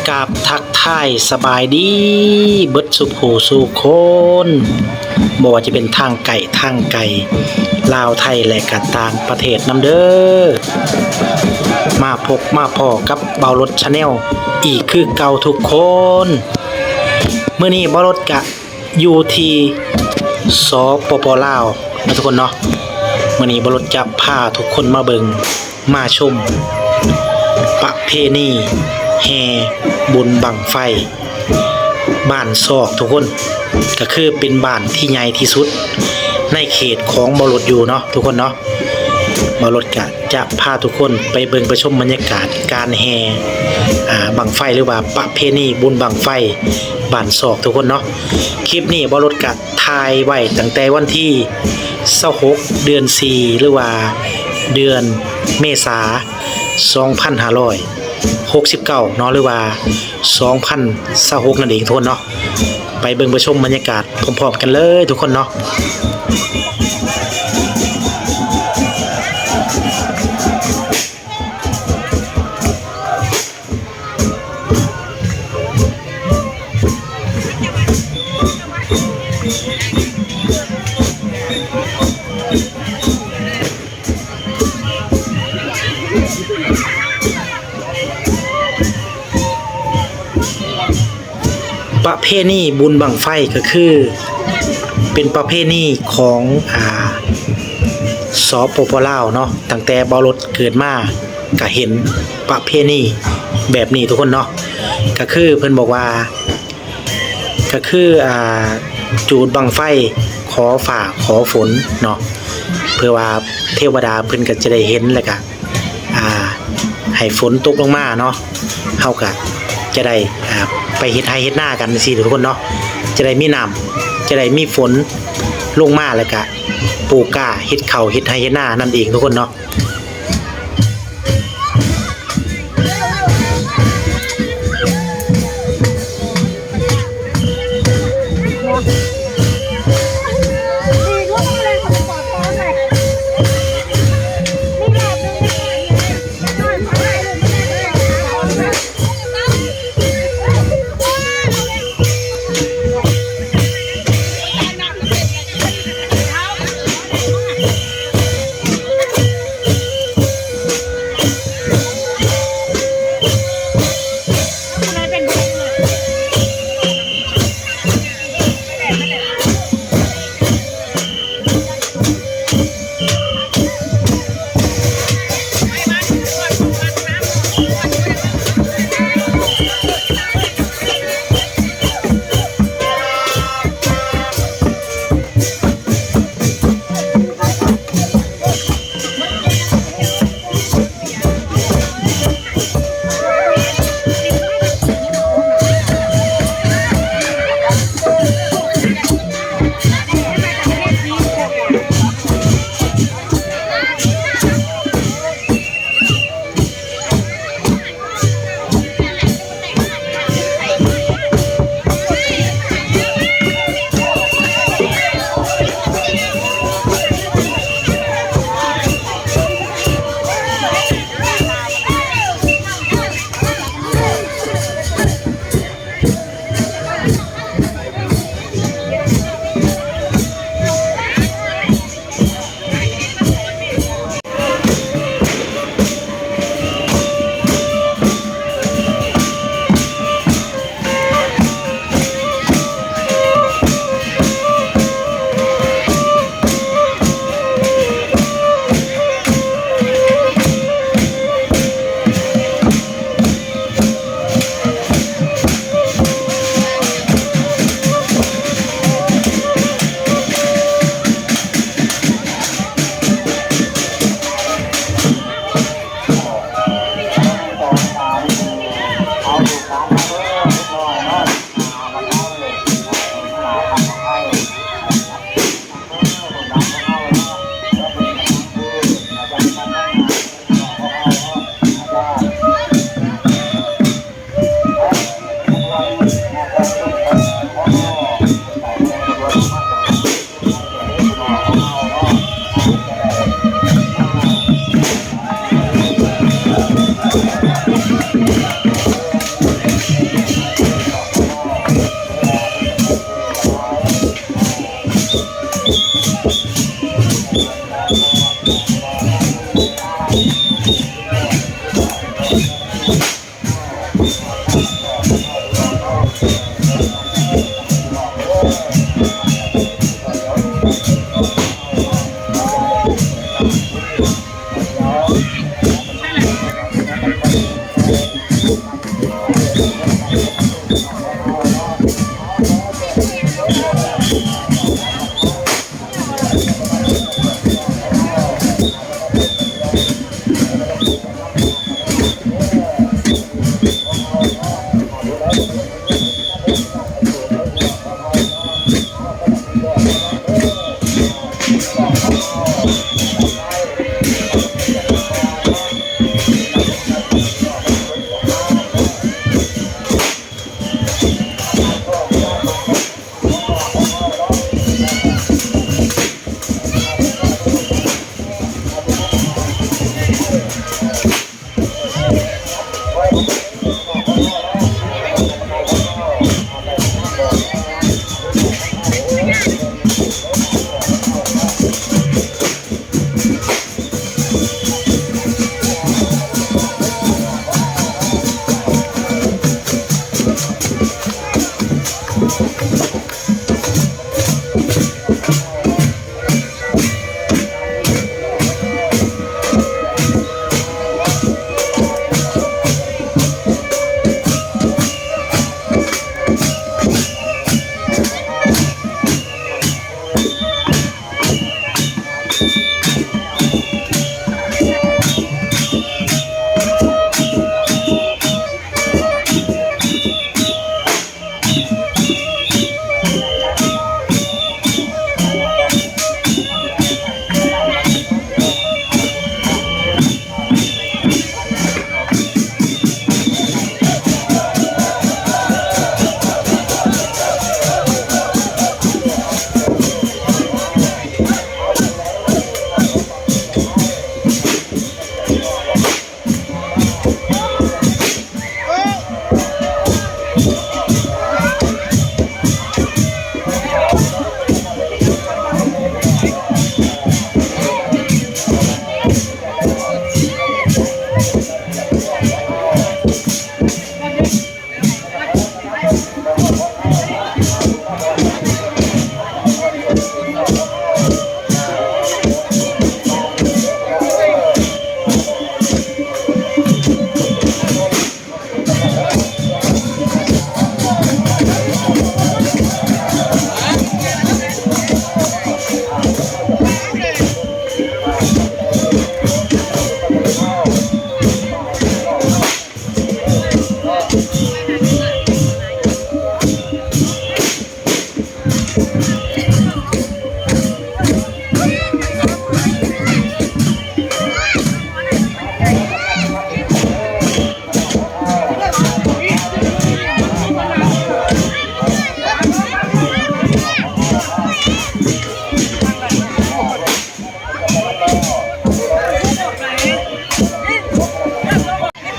ກາບທັກທາຍສະບາຍດີເບິດສູ່ຜູ້ສູ່ຄົນ, ບໍ່ວ່າຈະເປັນທາງໃກ້ທາງໄກ, ລາວໄທ ແລະ ກະຕ່າງປະເທດນຳເດີ. ມາພົບມາພໍ້ກັບບ່າວລົດ Channel ອີກຄືເກົ່າທຸກຄົນ. ມື້ນີ້ບ່າວລົດກະ ຢູ່ທີ່ ສປປ ລາວ ເນາະທຸກຄົນເນາະ. ມື້ນີ້ບ່າວລົດຈະພາທຸກຄົນມາເບິ່ງມາຊົມປະເພນີແຫ່ບຸນບັ້ງໄຟບ້ານຊອກທຸກຄົນ, ກະຄືເປັນບ້ານທີ່ໃຫຍ່ທີ່ສຸດໃນເຂດຂອງບ່າວລົດຢູ່ເນາະທຸກຄົນເນາະ. ບ່າວລົດກະຈະພາທຸກຄົນໄປເບິ່ງໄປຊົມບັນຍາກາດການແຫ່ ອາ ບັ້ງໄຟ ຫຼືວ່າປະເພນີບຸນບັ້ງໄຟບ້ານຊອກທຸກຄົນເນາະ. ຄລິບນີ້ບ່າວລົດກະຖ່າຍໄວ້ຕັ້ງແຕ່ວັນທີຊາວຫົກ ເດືອນສີ່ ຫຼືວ່າເດືອນເມສາ ສອງພັນຫ້າຮ້ອຍຫົກສິບເກົ້າເນາະ ຫຼືວ່າ ສອງພັນຊາວຫົກນັ້ນເອງທຸກຄົນເນາະ. ໄປເບິ່ງໄປຊົມບັນຍາກາດພ້ອມໆກັນເລີຍທຸກຄົນເນາະ. ປະເພນີບຸນບັ້ງໄຟ ກະຄືເປັນປະເພນີຂອງ ອາ ສປປ ລາວເນາະ. ຕັ້ງແຕ່ບ່າວລົດເກີດມາກະເຫັນປະເພນີແບບນີ້ທຸກຄົນເນາະ. ກະຄືເພິ່ນບອກວ່າ ກະຄື ອາ ຈູດບັ້ງໄຟຂໍຟ້າຂໍຝົນເນາະ ເພື່ອວ່າເທວະດາເພິ່ນກະຈະໄດ້ເຫັນ ແລ້ວກະ ອາ ໃຫ້ຝົນຕົກລົງມາເນາະ, ເຮົາກະຈະໄດ້ ອາ ໄປເຮັດໄຮ່ເຮັດນາກັນຈັ່ງຊີ້ທຸກຄົນເນາະ. ຈະໄດ້ມີນ້ຳ ຈະໄດ້ມີຝົນລົງມາ ແລ້ວກະປູກກ້າເຮັດເຂົ້າເຮັດໄຮ່ເຮັດນານັ້ນເອງທຸກຄົນເນາະ.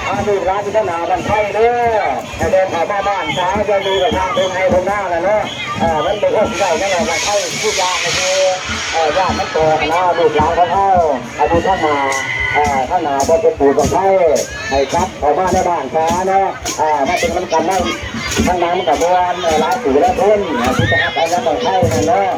ອ່າ ລູກຫຼານຢູ່ທາງໜ້າບ້ານໄພເດີ ໃຫ້ເດີນເຂົ້າມາບ້ານສາ ຢ່າຢູ່ກັບທາງທົ່ງໄຮ່ທົ່ງນາແຫຼະເນາະ. ເອີ ມັນບໍ່ພໍຊິໄດ້ຫຍັງດອກ ບ້ານໄພຄືຢາກກໍຄື ເອີ ຢ້ານມັນແຕກນະ ລູກຫຼານຂອງເຮົາ ອາ ຢູ່ທາງໜ້າ ເອີ ທາງໜ້າບໍ່ເປັນປູດບັ້ງໄຟ ໃຫ້ກັບເຂົ້າມາໃນບ້ານສາເນາະ. ເອີ ມາເບິ່ງນຳກັນນະ ທາງໜ້າມັນກໍມ່ວນ ເອີ ຫຼາຍຜູ້ຫຼາຍຄົນ ເອີ ທີ່ຈະຮັບເອົານຳບັ້ງໄຟນັ້ນເນາະ.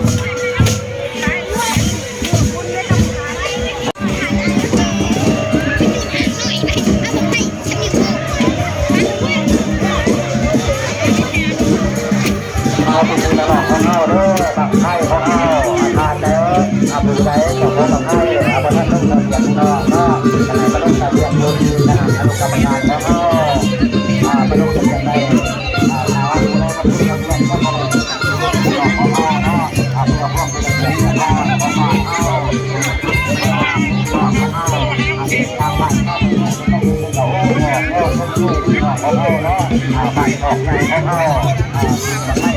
ເອົາ ພີ່ນ້ອງຂອງເຮົາເດີ ບັ້ງໄຟຂອງເຮົາ ອາ ທ່ານໃດ ອາ ຜູ້ໃດເຈົ້າຂອງບັ້ງໄຟ ອາ ບໍ່ທັນລົງທະບຽນ ພີ່ນ້ອງເນາະ ກໍໃຫ້ມາລົງທະບຽນຢູ່ທີ່ຄະນະອະນຸກຳມະການຂອງເຮົາ ອາ ມາລົງທະບຽນໄດ້ ອາ ຖ້າວ່າຜູ້ໃດມາລົງທະບຽນກໍໄດ້ ພີ່ນ້ອງຂອງເຮົາເນາະ ອາ ເພື່ອຄວາມສະດວກສະບາຍຂອງບ້ານເຮົາ ທາງບ້ານເຮົາ ເປັນເຈົ້າຂອງເຮົາເນາະ ບ້ານນອກໃຫຍ່ຂອງເຮົາ ຈະໃຫ້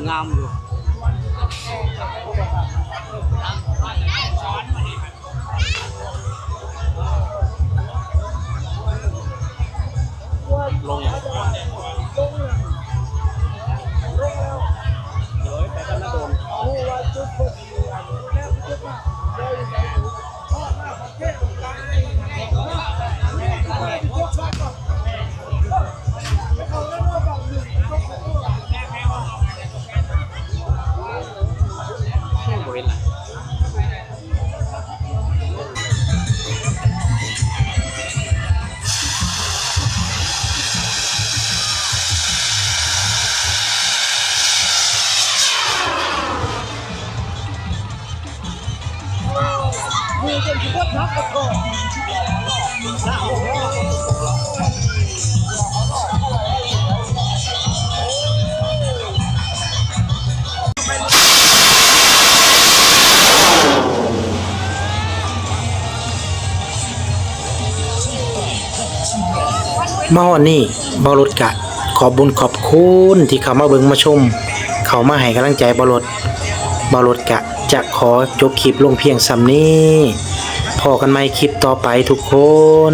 ງາມຢູ່. ລົງຫຍັງ? ເດີນໄປກັນນະດົນ. ມາຮອດນີ້ ບ່າວລົດກະຂອບບຸນຂອບຄຸນທີ່ເຂົ້າມາເບິ່ງມາຊົມ, ເຂົ້າມາໃຫ້ກຳລັງໃຈບ່າວລົດ. ບ່າວລົດກະຈະຂໍຈົບຄລິບລົງພຽງສ່ຳນີ້. ພໍ້ກັນໃໝ່ຄລິບຕໍ່ໄປທຸກຄົນ.